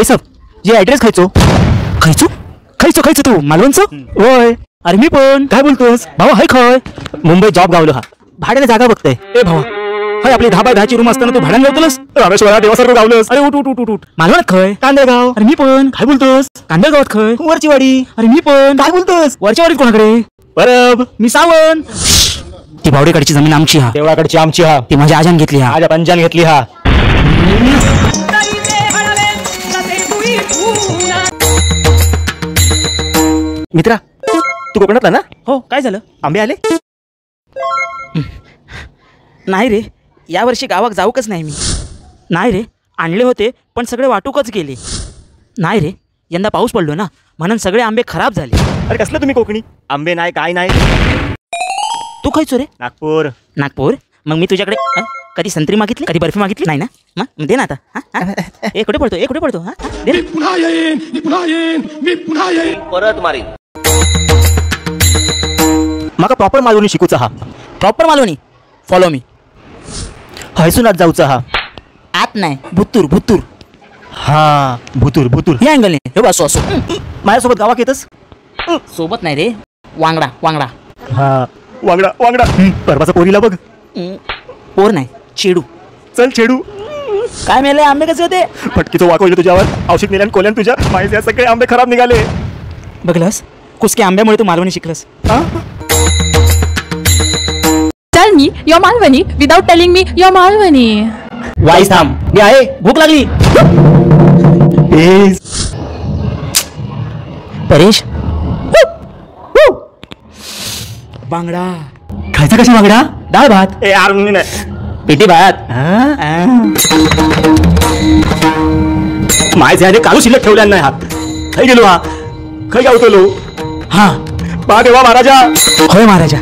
भाई साहब, जे ऍड्रेस खायचो खायचो खायचो खायचो तू मालवणचो? होय. अरे मी पण. काय बोलतोस भावा? हाय खय मुंबई जॉब गावलो हा, भाड्याने जागा बघतोय. ए भावा, हाय आपली 10 बाय 10 ची रूम असताना तू भाड्याने गावतोस? रामेश्वरा देवासारखं गावलंस. अरे उठ उठ उठ उठ उठ. मालवणात खय? कांदेगाव. अरे मी पण. काय बोलतोस? कांदेगावात खय? वरची वाडी. अरे मी पण. काय बोलतोस? वरच्या वाडीत कोणाकडे? परब. मी सावंत. ती बावडेकडची जमीन आमची हा, देवळाकडची आमची हा, ती माझ्या आजान घेतली हा, आजा पंजान घेतली हा. मित्रा, तू कोकणातला ना? हो. काय झालं? आंबे आले? नाही रे, यावर्षी गावाक जाऊकच नाही मी. नाही रे, आणले होते पण सगळे वाटूकच गेले. नाही रे, यंदा पाऊस पडलो ना म्हणून सगळे आंबे खराब झाले. अरे कसलं तुम्ही कोकणी, आंबे नाही काय नाही. तू खायचो रे? नागपूर. नागपूर? मग मी तुझ्याकडे कधी संत्री मागितली, कधी बर्फी मागितली नाही ना? मग दे ना आता. ए कुठे पडतो, ए कुठे पडतो? हा दे ना. पुन्हा येईन, मी पुन्हा येईन, मी पुन्हा येईन, परत मारीन. माका प्रॉपर मालवणी शिकूचा हा. Proper Malvani? Follow me. हयसून आत जाऊचा हा. आत नाही, भुतूर भुतूर. हा भुतूर भुतूर. या अँगलने हे असो असो. माझ्यासोबत गावात येतस? सोबत नाही रे, वांगडा वांगडा. हा वांगडा वांगडा. परवाचा पोरीला बघ. पोर नाही, चेडू. चल चेडू. काय मेले आंबे कसे होते? फटकीचं वाकवलं तुझ्यावर, औषध नेल्यान कोल्यान तुझ्या. माझे सगळे आंबे खराब निघाले. बघलस कुसके आंब्यामुळे तू Malvani शिकलस. Tell me your Malvani without telling me your Malvani. Wise थांब, मी आहे, भूक लागली. परेश बांगडा खायचा? कशा बांगडा? डाळ भात. ए यार मी नाही, पेटी भात. माझ्या कालू शिल्लक ठेवल्या नाही. हा खै गेलो, हा खै गावतलो हा पा देवा महाराजा. होय महाराजा.